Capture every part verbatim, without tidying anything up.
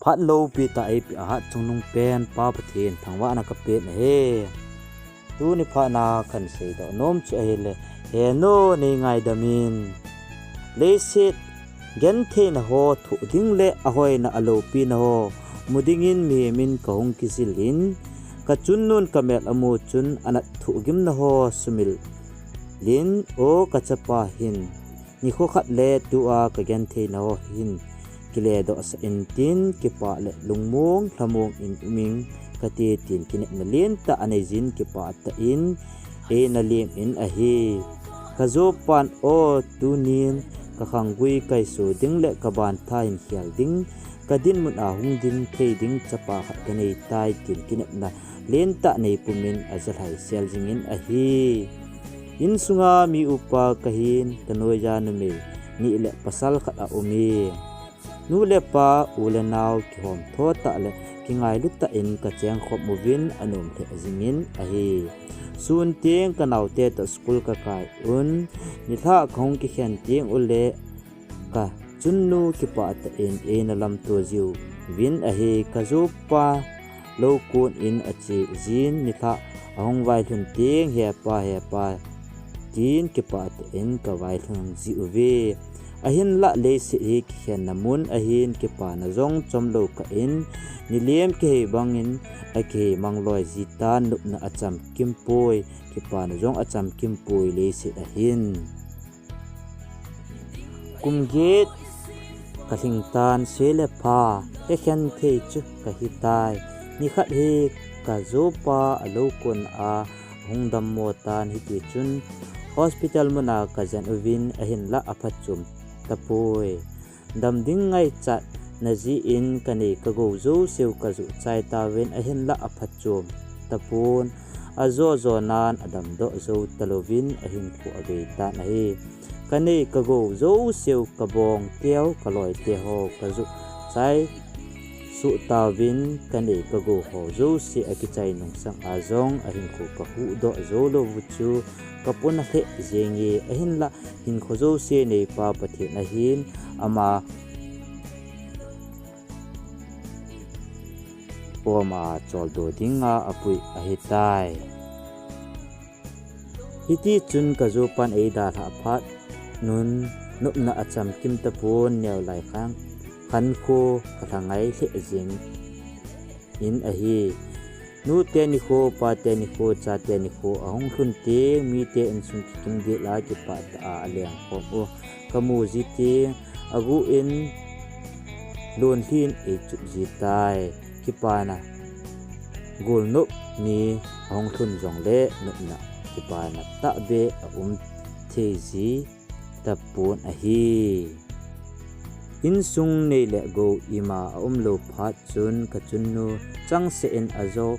phat loupi tah eipeh a hatchungnung pen Pa Pathen thangvahna kapen ahi. Tuni phat na kahin seidoh nom chu ahile, he nu, nei ngaidam in. Leiset gentheina ho thoh ding le ahoina aloupina ho mu dingin mihem in kahung kijil in, kachun nun kamel amu chun anat thoh gimna ho sumil in, o kachapa hin, nikho khat le tua kagentheina ho hin kiledohsah intin, kipah le lungmong lhamong in um ing kate tin kinepna lentah anei jin, kipah tah in eina lem in ahi. Kajopan, o, tunin kakhanggui kaiso ding le kaban tha hin khel ding, kadinmun a hung ding thei ding chapa khat kanei tai tin kinepna lentah neipum in ajalhai sel jingin ahi. Insunga mi upa kahin, kanoiya numei ni le pasal khat aume. Nu le pa, u le nao kihom tho tah le kingailu tah in kachengkhom uvin anom lheh jingin ahi. Sun teng kanaote toh school kakai un, nilhah kahung kikhen teng ule kachunnu kipah tah in eina lamto jiuvin ahi. Kajopa lou kon in ache jin, nilhah ahung vailhun teng, hepa, hepa, tin kipah tah in kavailhun jiuve. Ahinlah leiset hi kikhenna mun ahin, kipana jong chomlou kah in, nilem kihei bangin akihei mang loi jitan, nopna achamkim poi, kipana jong achamkim poi leiset ahin. Kum get kalhing tan, se le pha hekhen thei chu kahitai. Nikhat hi kajopa alou kon a ahung dammo tan, hitichun hospital mun a kajen uvin, ahinlah aphatchom tapoi. Dam ding ngaichatna jeh in kanei kagou jouseu kajoh chai tauvin, ahinlah aphatchom tapon. Ajo jonan adamdoh jou talouvin ahinkho abei tan ahi. Kanei kagou jouseu, kabong teu, kaloite ho kajoh chai soh tauvin, kanei kagou ho jouse akichai nungsang a jong ahinkho kahuhdoh jou louvu chu kapona lheh jenge, ahinlah hinkho jouse neipa Pathen ahin, ama koma choldo dinga apui ahitai. Hitichun kajopan eidalhah phat un, nopna achamkim tapon, neolai khan, khankho kalhangai lheh jingin ahi. Nute nikho, pate nikho, chate nikho ahung lhun teng, mite insung kikim dila kipah tah a alengkhom u kamu ji teng, aguh in lonlhin eichup jitai. Kipana golnop ni ahung lhun jongle nopna, kipana tahbeh aum thei ji tapon ahi. Insung nei le gou ima aumlou phat chun kachunnu changseh in ajo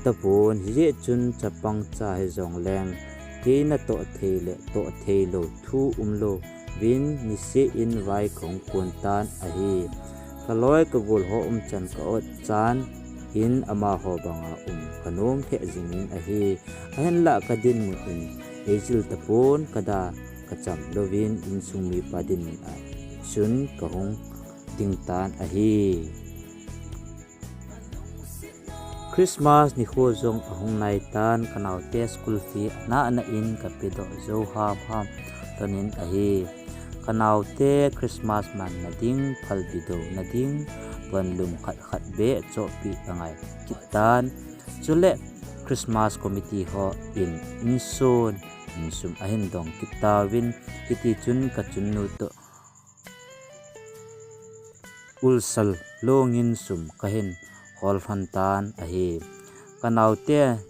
tapon, hijeh chun chapang cha hijongleng kei natoh thei le toh theilou thu umlouvin niseh in vai kahung kon tan ahi. Kaloi kagol ho umchan ka-ot chan in amaho banga um kanom lheh jingin ahi. Ahinlah kadinmun in eijil tapon, kada kacham louvin insung mipa dinmun a chun kahung ding tan ahi. Christmas nikho jong ahung naitan, kanaote school fee ana ana in kapedoh jou hamham lhonin ahi. Kanaote Christmas manna ding, phalbi douna ding, vanlum khat khat beh chohpeh angai kit tan. Chule Christmas committee hon insung insum ahin dong kit tauvin, hitichun kachunnu toh ulsa longin sum kahin hol lhon tan ahi. Kanaote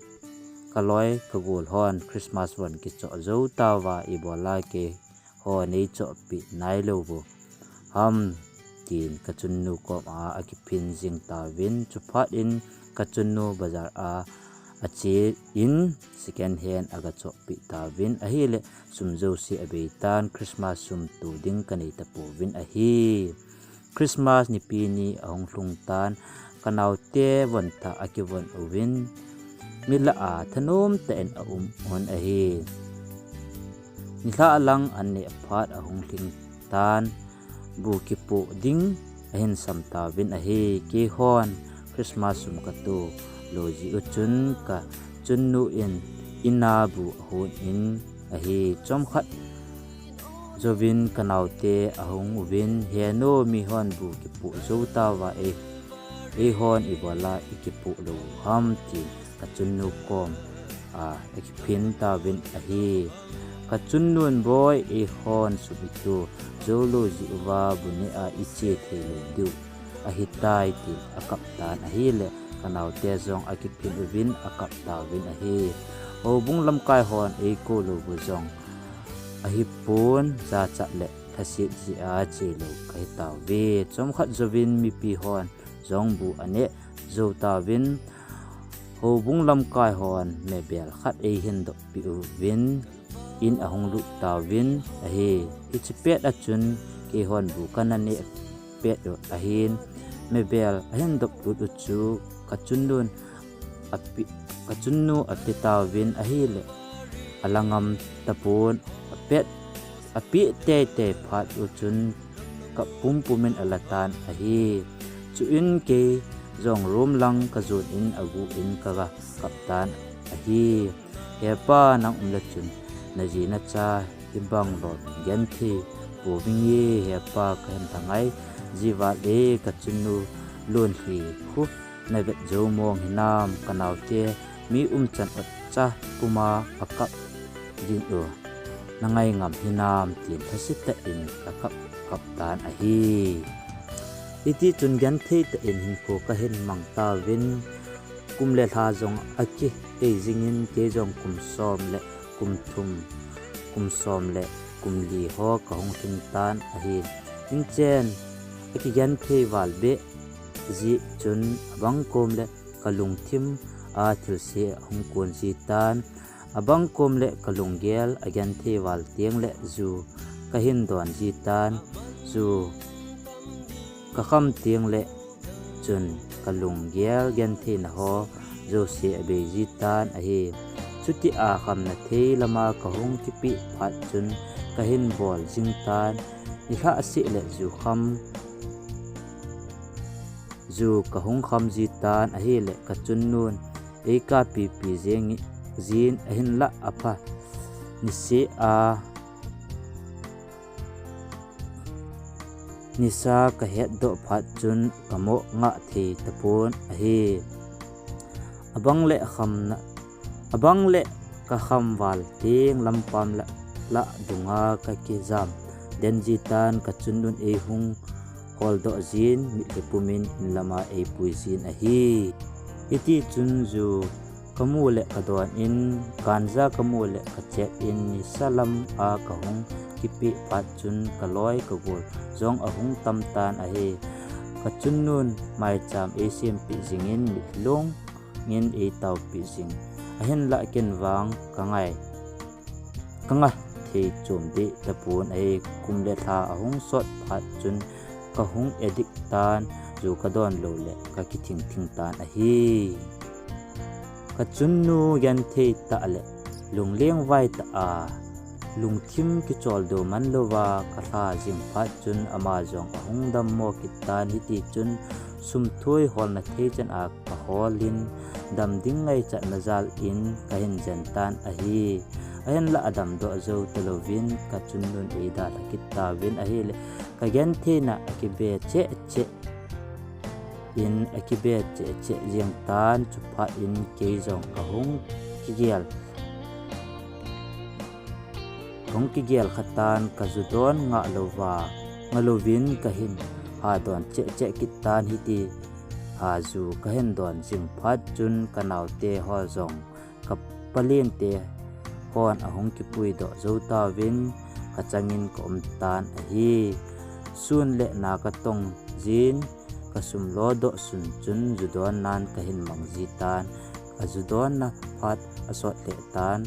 kaloi kagol hon Christmas von kichoh jou tauva, ibola keiho neichohpeh nailou u ham, tin kachunnu koma akiphin jing tauvin, chuphat in kachunnu bazar a ache in second hand aga chohpeh tauvin ahile, sum jouse abei tan, Christmas sum to ding kanei tapouvin ahi. Christmas nipi ni ahung lhung tan, kanaote von thah akivon uvin, milah a thanom tah in aum un ahi. Nilhah lang an neh phat ahung lhing tan, bu kipoh ding ahin sam tauvin ahi. Keihon Christmas sum kato lou jeh u chun kachunnu in ina bu ahon in ahi. Chomkhat jouvin kanaote ahung uvin, "Henu, mihon bu kipoh jou tauva, ei, eihon ibola ikipoh lou ham?" tin kachunnu kom a akiphin tauvin ahi. Kachunnun, "Boi, eihon sum ito jou lou jeh uva bu neh a iche thei lou diu ahitai," tin akap tan ahile, kanaote jong akiphin uvin akap tauvin ahi. Houbung lamkai hon eikou lou bu jong ahipon, jachat le thaset jeh a che lou kahi tauve. Chomkhat jouvin mipi hon jong bu aneh jou tauvin, houbung lamkai hon mebel khat eihin doh peh uvin, in ahung lut tauvin ahi. Hiche pet a chun keihon bu kana neh pet u ahin, mebel ahin doh lut u chu kachunnun ape, kachunnu ape tauvin ahile, ala ngam tapon, apet, apeh teitei phat u chun kap pumpum in ala tan ahi. Chuin kei jong room lang kajon in agu in kaga kap tan ahi. "Hepa, nang umle chun naji nacha hibang lom genthei pouvinge, hepa, kahin thangai ji val e, kachunnu lonlhi khu navet jou mong hinam, kanaote mi umchan otcha puma akap ding u nangai ngam hinam," tin thasetah in akap kap tan ahi. Hiti chun genthei tah in hinkho kahin mang tauvin, kum le lha jong akihei jingin, kei jong kum som le kum thum, kum som le kum li ho kahung lhing tan ahi. Inchen akigenthei val beh jeh chun abang kom le kalungthim a thilse ahung kon ji tan, abang kom le kalunggel agenthei val teng le ju kahin don ji tan, ju kakham teng le chun kalunggel gentheina ho jouse abei ji tan ahi. Chuti a khamna thei lama kahung kipeh phat chun kahin bol jing tan, nilhah seh le ju kham, ju kahung kham ji tan ahile, kachunnun eikapipi jeng jin ahinlah apha niseh a nisa kahetdoh phat chun kamoh ngah thei tapon ahi. Abang le khamna, abang le kakham val teng lampam lah, lah dunga kakijam den ji tan, kachunnun eihung holdoh jin, mitlhi pumin in lama eipui jin ahi. Hiti chun ju kamu le kadon in, ganja kamu le kachep in, nisa lam a kahung kipeh phat chun kaloi kagol jong ahung tam tan ahi. Kachunnun maicham eisempeh jingin, mitlhi long in eitaopeh jing, ahinlah ken vang kangai, kangah thei chom deh tapon ahi. Kum le lha ahung sot phat chun kahung addict tan, ju kadon lou le kakithing thing tan ahi. Kachunnu genthei tah le lungleng vai tah a lungthim kicholdo man louva kalha jing phat chun ama jong ahung dammo kit tan, hiti chun sum thoi holna thei chan a kahol in, dam ding ngaichatna jal in kahin jen tan ahi. Ahinlah adamdoh jou talouvin, kachunnun eidalha kit tauvin ahile, kagentheina akibe cheh cheh in, akibe cheh cheh jeng tan, chuphat in kei jong kahung kigel, kahung kigel kha tan, kaju don ngah louva, ngah louvin kahin ha don cheh cheh kit tan, hiti ha ju kahin don jing phat chun kanaote ho jong kapalente hon ahung kipuidoh jou tauvin, kachangin kaum tan ahi. Sun le na katong jin, kasum lodoh sun chun ju donnan kahin mang ji tan, kaju donna phat asot lheh tan,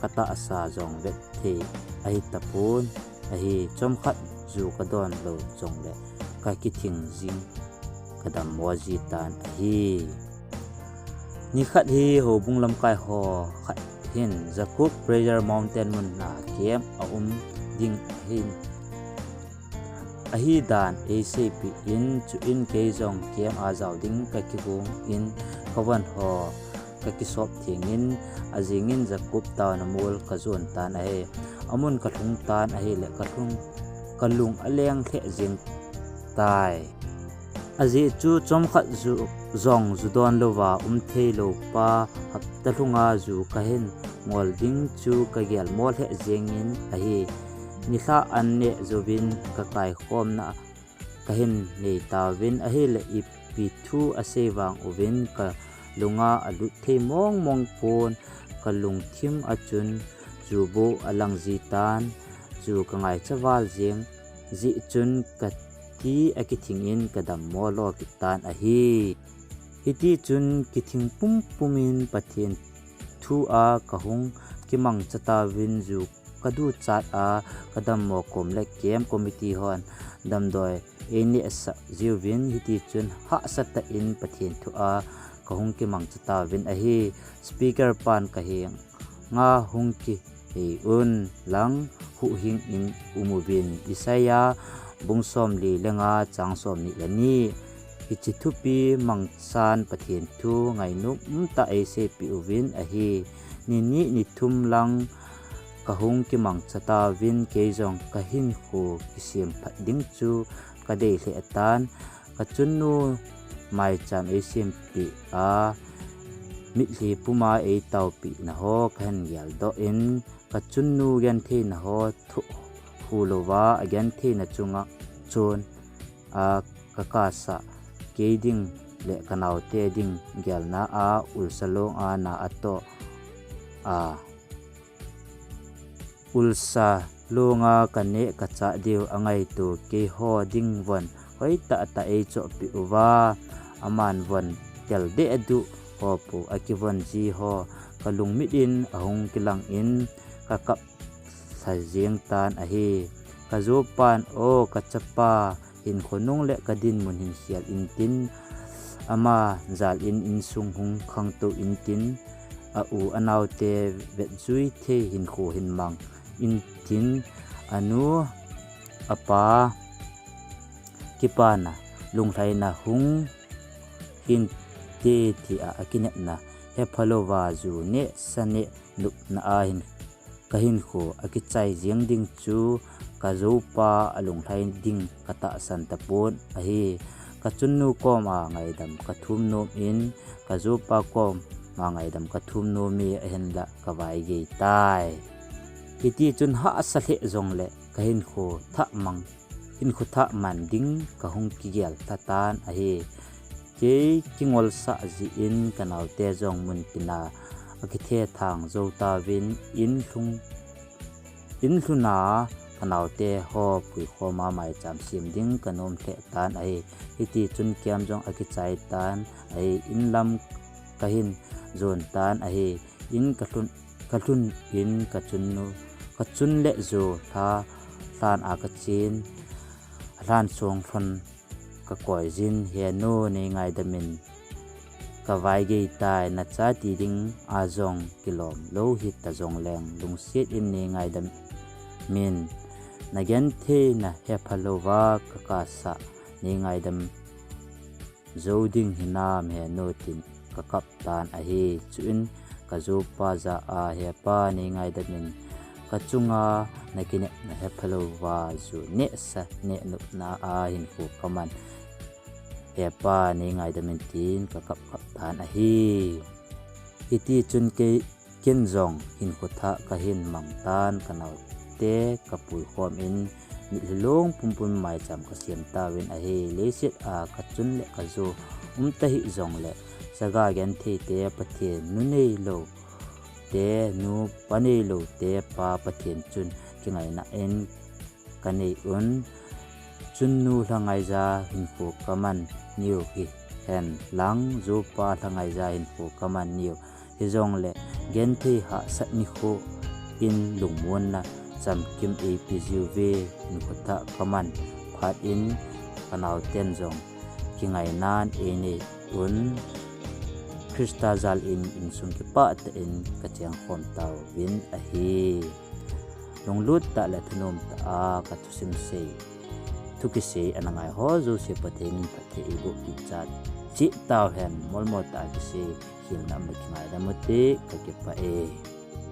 katahsa jong vet thei ahi tapon ahi. Chomkhat ju kadon lou jongle kakithing jing, kadammo ji tan ahi. Nikhat hi houbung lamkai ho khat hin Jacob Prayer Mountain mun a camp aum ding ahin, ahi dan eiseipeh in, chuin kei jong camp a jao ding kakigong in, kavon ho kakisop thengin, ajingin Jacob town mol kajon tan ahi. Amun kalhung tan ahile kalhung, kalung aleng lheh jeng tai. Ajeh chu chomkhat ju, jong ju don louva um thei lou pa, hapta lhunga ju kahin ngol ding chu kagel mo lheh jengin ahi. Nilhah an neh jouvin kakaikhomna kahin nei tauvin ahile ipi thu asei vang uvin kalunga alut thei mong mong pon, kalungthim a chun ju bou alang ji tan, ju kangaicha val jeng jeh chun kati akithing in kadammo lo kit tan ahi. Hiti chun kithing pumpum in Pathen thu a kahung kimangcha tauvin ju kaduchat a kadammo kom le camp committee hon damdoi eineh sah jiuvin, hiti chun hahsa tah in Pathen thu a kahung kimangcha tauvin ahi. Speaker pan kahenga hung kihei un lang huhhing in um uvin, Isaiah bung somli le nga chang somni le ni. Hiche thupi mangchan Pathen thu ngainom umtah eiseipeh uvin ahi. Ni ni ni thum lang kahung kimangcha tauvin, kei jong kahinkho kisem phat ding chu kadei lheh tan. Kachunnu maicham eisempeh a, mitlhi puma eitaopeh na ho kahin geldoh in, kachunnu gentheina ho thoh hu louva, agentheina chunga chun a kakasah kei ding le kanaote ding gelna a ulsa long a na atoh a, ulsa longa kaneh kachah diu angaito keiho ding von hoitah tah eichohpeh uva, aman von tel deh duh ho pu akivon ji ho kalungmit in ahung kilang in kakap lha jeng tan ahi. Kajopan, O kachapa, hinkho nung le kadinmun hin khel intin, ama jal in insung hung khangtou intin, a u anaote vetjui thei hinkho hin mang intin, anu apa kipana lunglhaina hung hinte tia akinepna hepha louva ju nehsa neh nopna a hin kahinkho akichai jeng ding chu kajopa alunglhai ding katahsan tapon ahi. Kachunnu koma ngaidam kathum nom in, kajopa koma ngaidam kathum nom e, ahinla kavaigei tai. Hiti chun hahsa lheh jongle kahinkho thah mang, hinkho thah man ding kahung kigel lha tan ahi. Kei kingolsah jeh in kanaote jong muntina akithethang jou tauvin, in lhun, in lhuna kanaote ho puikhoma maicham sem ding kanom lheh tan ahi. Hiti chun camp jong akichai tan ahi, in lam kahin jon tan ahi. In kalhun, kalhun in kachunnu, kachun le jo lha, lhan a kachen, lhan song lhon kakoi jin, He nu, neingaidam in, kavaigei tai, nachati ding a jong kilom lou hita jongleng lungset in neingaidam in, nagentheina hepha louva kakasah neingaidam jou ding hinam He nu, tin kakap tan ahi. Chuin kajopa jah a, He pa, neingaidam in, kachunga nakinepna hepha louva ju nehsa neh nopna a hinkho kaman, He pa, neingaidam in, tin kakap kap tan ahi. Hiti chun kei, ken jong hinkho thah kahin mang tan, kanaote kapuikhom in, mitlhi long pumpum maicham kasem tauvin ahi. Leiset a kachun le kajo umta hih jongle, chaga gentheite Pathen, nu neilou te nu, pa neilou te pa Pathen chun kingaina in kanei un. Chunnu lhangaija hinkho kaman niu hihen lang, jopa lhangaija hinkho kaman niu hijongle, genthei hahsat nikho in lungmonna chamkim eipe jiuve. Hinkho thah kaman phat in kanaoten jong kingainan einei un, Christa jal in insung kipah tah in kachengkhom tauvin ahi. Lunglut tah le thanom tah a kathusim sei, thu kisei ana ngai ho jouse Pathen in phatthei eiboh kit chat cheh tauhen, molmol tah a kisei khelna um le kingaidam ute, kakipah e.